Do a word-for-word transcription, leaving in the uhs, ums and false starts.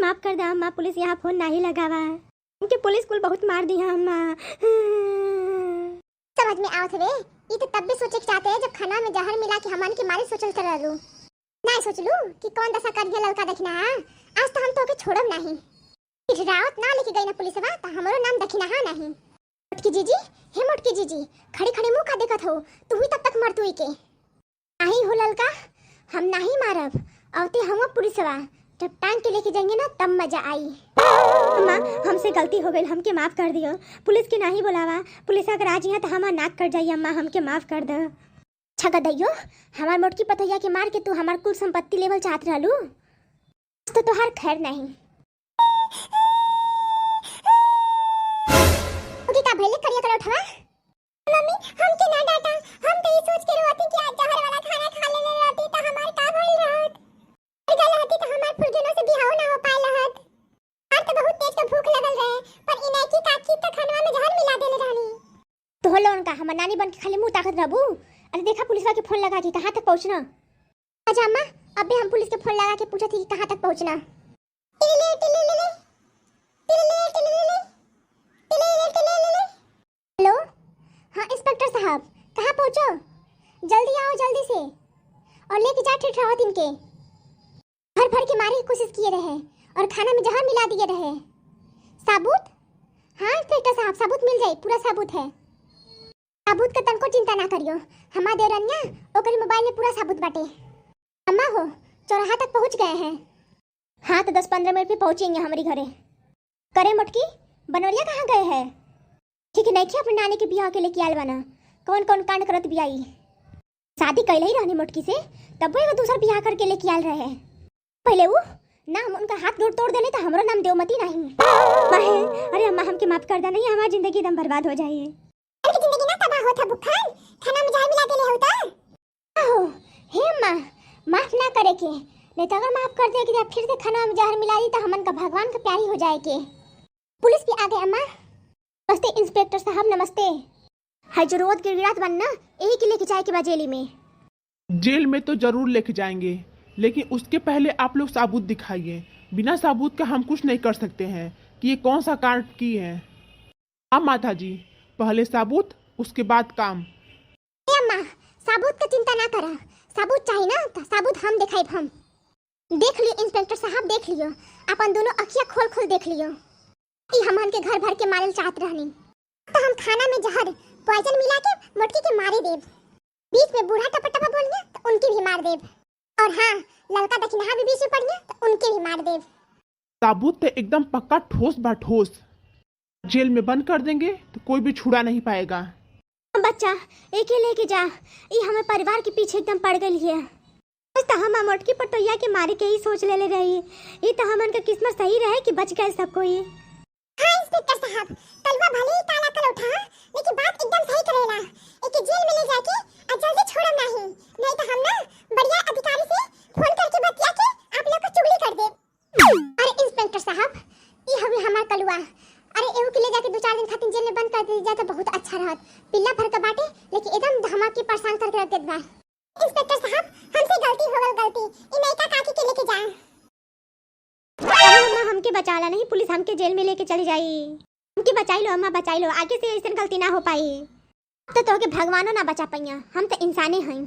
माफ कर दे अम्मा, पुलिस यहाँ फोन नाही लगावा। हमके पुलिस कुल बहुत मार दिहा अम्मा। समझ में आवत हवे, ई तो तब भी सोचे के चाहते हैं जब खाना में जहर मिला के हमन के मारे सोचल कर रहलू। ना सोचलू कि कौन दशा कर दिया ललका दखिनहा। आज तो हम तोके छोड़ब नाही। इठरावत ना लेके गई ना पुलिसवा, त हमरो नाम दखिनहा नाही। मोटकी जीजी, हे मोटकी जीजी, खड़ी खड़ी मुँह का देखत हो? तू ही तब तक मर तू के। नाही हो ललका, हम नाही मारब। अवते हम पुलिसवा, जब टांग के लेके जाएंगे ना, तब मजा आई। अम्मा, हमसे गलती हो गई, हमके माफ कर दियो। पुलिस के नाही बुलावा, पुलिस अगर आ जिया तो हमार नाक कट जाई। अम्मा, हमके माफ कर दो। अच्छा गदइयो, हमार मोटकी पतोहिया के मार के तू हमार कुल संपत्ति लेवल चाहत रहलू। आज तो तोहार खैर नहीं। ओके, का भइले करिया कलौठवा? मम्मी, हमके ना डांटा, हम तो ई सोच के रोवत ही कि आज जहर वाला खाना खा लेले रहती तो हमार का भइल रहत। मर गइल रहती तो हमार फुलगेनो से बियाहो ना हो पाए रहत। हमार तो बहुत तेज के भूख लगल रहे, पर इनकी काकी तो खानवा में जहर मिला देले रहनी। तोहर लोगन का हमर नानी बन के खाली मुंह ताकत रहबू? अरे देखा पुलिसवा के फोन लगा के कहाँ तक पहुँचना। अच्छा अम्मा, अबे हम पुलिस के फोन लगा के पूछत ही कि कहाँ तक पहुँचना। टिलिले, टिलिले, टिलिले, टिलिले, टिलिले, टिलिले। हेलो, हाँ इंस्पेक्टर साहब, कहाँ पहुँचो? जल्दी आओ, जल्दी से, और लेके जा ठिठरावत इनके। भर भर के मारे की कोशिश किए रहे और खाना में जहर मिला दिए रहे। साबुत? हाँ इंस्पेक्टर साहब, साबुत मिल जाई, पूरा साबुत है। साबुत का तनको चिंता ना करियो, हमार देवरनिया ओकरे मोबाइल में पूरा साबुत बाटे। अम्मा हो, चौराहा तक पहुँच गए हैं। हाँ तो दस पन्द्रह मिनट में पहुँचेंगे हमरी घरे। करे मोटकी, बनोरिया कहाँ गए हैं? ठीक है, नइखे अपने नानी के बियाह के लेके आयल बना, कौन कौन कांड करत बिया ई। शादी कैले ही रहनी मोटकी से, तब वो एगो दूसर बियाह करके लेके आयल रहे। पहले वो ना हम उनका हाथ गोड़ तोड़ देले तो हमरो नाम देवमती नहीं। माहे, अरे अम्मा हमके माफ कर दे, नहीं हमार जिंदगी एकदम बर्बाद हो जाई। अरे जिंदगी ना तबाह होत है भुक्खन, खाना में जहर मिला देले हो तो। आहो, हे अम्मा, माफ ना करे के, नहीं तो अगर माफ कर दे के फिर से खाना में जहर मिला दी तो हमन का भगवान का प्यारी हो जाए के। पुलिस भी आ गए अम्मा। नमस्ते इंस्पेक्टर साहब, नमस्ते। है जो रोवत गिड़गिड़ात बन ना, यही के लेके जाए के बा जेली में। जेल में तो जरूर लेके जाएंगे, लेकिन उसके पहले आप लोग साबुत दिखाइए। बिना साबुत का हम कुछ नहीं कर सकते हैं कि ये कौन सा कांड की है। हाँ माता जी, पहले साबुत, उसके बाद काम। ए अम्मा, साबुत का चिंता ना करा, साबुत चाही ना तो साबुत हम देखाइब हम। देख लियो इंस्पेक्टर साहब, देख लियो, अपन दोनों अखिया खोल खोल देख लियो। ई हमन के घर भर के मारल चाहत रहनी, तो हम खाना में जहर, पॉइजन मिला के मोटकी के मारे देब। बीच में बूढ़ा टपा टपा बोलिए तो उनके भी मार देब। और हाँ, ललका दखिनहा भी बीच में पड़िए तो उनके भी मार देब। साबुत तो एकदम पक्का ठोस बा ठोस। जेल में बंद कर देंगे तो कोई भी छुड़ा नहीं पाएगा। बच्चा, एके लेके जा, ई हमें परिवार के पीछे एकदम पड़ गई है। आज तो हम मोटकी पटोहिया के मारे के ही सोच लेले रही। ई तो हमन के किस्मत सही रहे कि बच गए सब कोई। हाँ इंस्पेक्टर साहब, कलवा भले ही काला कलौठा, लेकिन बात एकदम सही करेला। एके जेल में ले जाके आ जल्दी छोड़म नाही, नहीं तो हम ना बढ़िया अधिकारी से फोन करके बतिया के आप लोग को चुगली कर देब। अरे इंस्पेक्टर साहब, ई हवे हमार कलुआ। अरे एहू के ले जाके दो चार दिन खातिर जेल में बंद कर दे जाए तो बहुत अच्छा रहत। पिल्ला भर के बाटे, लेकिन एकदम धमक के परेशान करके रख देत बा। इंस्पेक्टर साहब, हमसे गलती हो गल, गलती। ई नयका काकी के लेके जा। अरे अम्मा, हमके बचाला नहीं, पुलिस हमके जेल में लेके चली जाई। हमके बचाई लो अम्मा, बचाई लो, आगे से ऐसन गलती ना हो पाई। अब तो तोहके भगवानो ना बचा पइया, हम तो इंसाने हई।